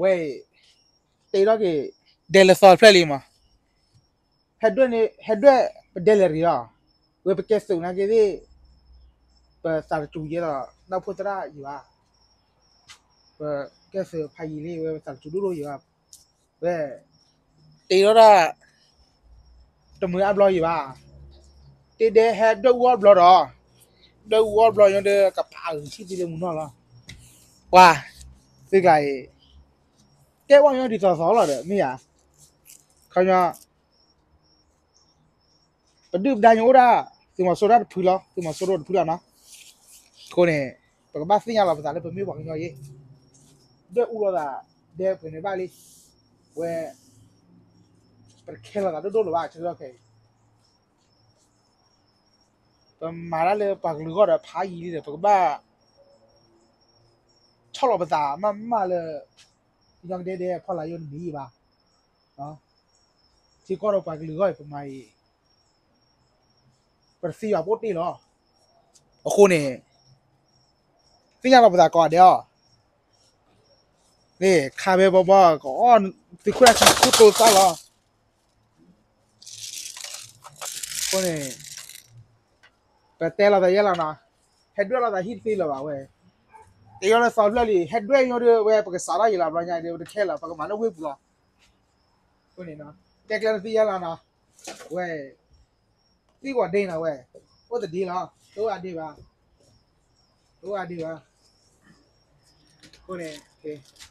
ဝဲအံၤ တ့ထီၣ်က့ၤ ဒဲလၢသီတဖျၢၣ်လံမး, ဟဲဒွဲၣ်န့ၣ် ဟဲဒွဲၣ်ပဒဲလဲၤတဂ့ၤလီၤ, ဝဲပကဲသုးနာ်က့သ့ၣ် ပသးတစူၤယဲလီၤ နီၢ်ဖိသရၣ်ယံၤဘၣ်, ပကဲသုးဖးယံၤလံ ဝဲပသးတစူၤဒိၣ်ဒိၣ်ယံၤဘၣ်, ဝဲ တ့ထီၣ်ဒၣ် တမုာ်အါဘျီယံၤဘၣ်, တ့ဒဲဟဲဒွဲၣ်အူအီၣ်ဘျီဒီး ဒွဲၣ်အူအီၣ်ဘျီညီဒီး ကပာ်ဂံၢ်ဆံၣ်သံလၢမုၢ်နီၢ်လီၤ, ပှၤ သုကျါအံၤ တဲဝဲညီဒ်သိးသိးလီၤဒီး မ့ၢ်ဧါ, ခီညီ ပဒုၣ်ပဒါညီအိၣ်ဒၣ် သုးမီၤစိရိၤတဖုလီၤ, သုးမီၤစိရိၤတဖုလီၤနီၤ, အဃိန့ၣ် ပကဘၣ်သ့ၣ်ညါလီၤပသးလၢပမ့ၢ်ပှၤကညီအံၤ, ဒွဲၣ်အူလိာ်သး ဒဲပှဲၤန့ၣ်ဘၣ်လံ, ဝဲ ပတခဲလီၤသးဒိၣ်ဒိၣ်လၢၤဘၣ် ဆၢကတီၢ်ခဲအံၤ, ပမၤတၢ်လၢပှၤကလုာ်အဂီၢ်ဒီးဖးယံၤလံဒီး ပကဘၣ် ဆီၣ်လီၤပသးမးမးလၢ ကညီကဒဲဒဲဖီလာ်ယိနမံၤယံၤဘၣ်, ထံကီၢ်ဒီးပှၤကလုာ်အဂီၢ်အံၤ ပမၤအံၤ ပတသံဘၣ်ပအိၣ်တ့ၢ်လီၤ, အဃိန့ၣ် သ့ၣ်ညါလီၤပသးကိးဂၤဒဲးအီၤ, န့ၣ် ခါဖဲဘီဘီ ကအီၣ် သုးခိၣ်တၢ်ခံခိၣ်တိသၣ်လီၤ, အဃိန့ၣ် ပတဲလီၤသးယဲလီၤနီၤ, ဟဲဒွဲၣ်လီၤသးဟံၣ်တသ့လၢၤဘၣ်ဝဲ, တ့ထီၣ်လၢသီဖျၢၣ်လံ ဟဲဒွဲၣ်ညီဒီး ဝဲပကစးထီၣ်ယံၤလီၤဘျီညါဒီး ပတခဲလၢၤ ပကမၤလၢဝ့ၢ်ပူၤလီၤ, အဃိန့ၣ် တဲကျဲတသ့ယဲလီၤနီၤ, ဝဲ သံကွၢ်ဒ့နီၤဝဲ, အိၣ်သဒ့လီၤ, တအိၣ်အဒ့ဘၣ်, တအိၣ်အဒ့ဘၣ်, အဃိန့ၣ်